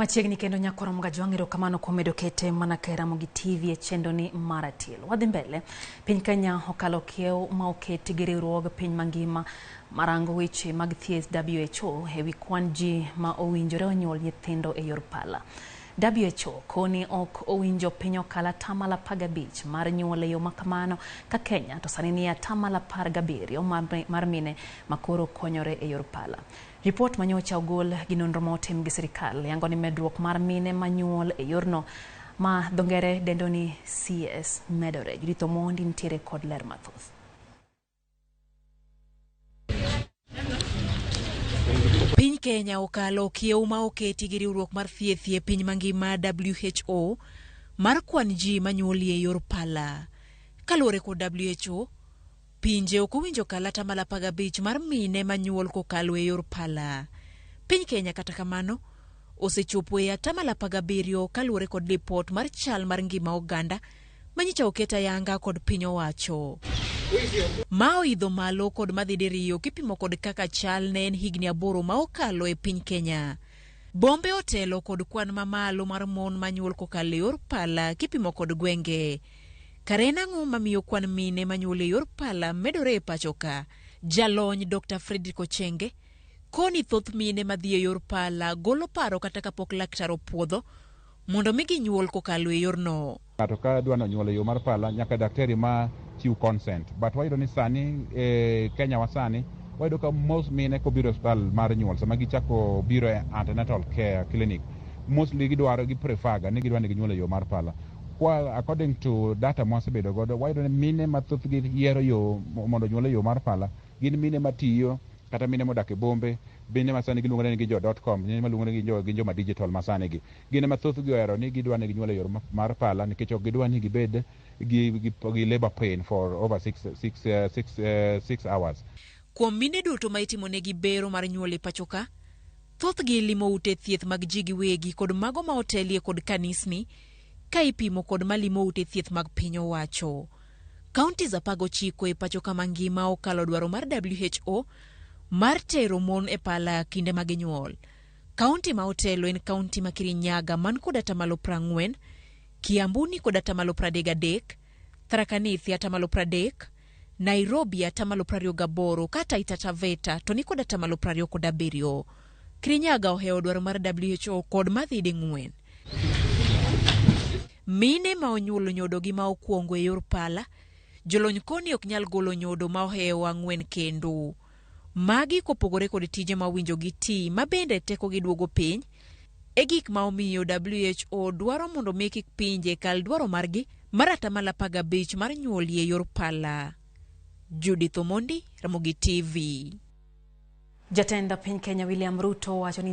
Machiegni kendo nyakwaro Mgajwang', erokamano kuom medo kete mana ka Ramogi TV e chenro ni mar Atielo. Wadhi mbele, piny Kenya okalo kiew ma oket gi riwruog piny mangima marango weche mag thieth WHO ewi kwan ji ma owinjore onyuol nyithindo e yor pala. WHO koni ok owinjo piny okal atamalo 15 mar nyuol e yo makamano ka Kenya to sani nie atamalo 17 mar mine makoro konyore e yor pala. Ripot manyocha ogol gi nonro ma otim gi sirikal yango ni medruok mar mine manyuol e yorno ma dho ngere dendo ni CS medore. Judith Omondi nitiere kod ler mathoth. Piny Kenya okalo kiew ma oketi gi riwruok mar thieth e piny mangima WHO mar kwan ji manyuoli e yor pala. Kaluwore kod WHO, pinje ok owinjo kal atamalo 15 mar mine manyuol kokalo e yor pala. Piny Kenya kata kamano osechopo e atamalo 17 kaluwore kod lipot mar chal mar ngima oganda manyicha oket ayanga kod piny owacho. Ma oidho malo kod madhi diriyo kipimo kod kaka chal ne en higni 8 ma okalo e piny Kenya. Bombe otelo kod kwan mamalo mar mon manyuol kokalo e yor pala kipimo kod gwenge. Kare en ang'o mamiyo kwan mine manyuol e yor pala medore e pacho ka? Jalony Dr. Frederick Ochenge koni thoth mine madhi e yor pala golo paro kata kapok laktar opuodho mondo mi ginyuol kokalo e yorno. Ng'ato ka dwa nonyuol e yo mar pala nyaka daktari ma chiw consent, but wayudo ni sani e Kenya wa sani wayudo ka most mine kobiro e osiptal mar nyuol, sama gichako biro e antenatal care clinic, mostly gidwaro, gi prefer ga ni gidwa ni ginyuol e yo mar pala. Kwa according to data mwasebedo godo, wayudo ni mine mathothgi yiero yo mondo onyuol e yo mar pala gin mine matiyo kata mine modak e bombe, mine ma sani giluongo ni gin jo .com, mine maluongo ni gin joma digital ma sani gi gin ema thothgi ohero ni gidwa ni ginyuol e yor mar pala nikech ok gidwa ni gibed gi labor pain for over 6 hours. Kuom mine duto ma itimonegi bero mar nyuol e pacho ka, thothgi limo ute thieth mag ji giwegi kod mago ma otelie kod kanisni ka ipimo kod malimo ute thieth mag piny owacho. Counties 19 e pacho ka mangima okalo dwaro mar WHO mar tero mon e pala kinde ma ginyuol. Kaunti ma otelo en kaunti ma Kirinyaga man kod atamalo 40, Kiambu ni kod atamalo 33, Tharaka Nithi atamalo 30, Nairobi atamalo 28 ka Taita Taveta to ni kod atamalo 27. Kirinyaga ohewo dwaro mar WHO kod madhi ding'wen. Mine ma onyuolo nyodogi ma okwongo e yor pala, jolony koni ok nyal golo nyodo ma ohewo 4 kendo. Magi kopogore kod tije ma owinjo giti ma bende tekogi duogo piny e gik ma omiyo WHO dwaro mondo mi kik pinje kal dwaro margi mar atamalo 15 mar nyuol e yor pala. Judith Omondi, Ramogi TV. Jatend piny Kenya William Ruto wacho ni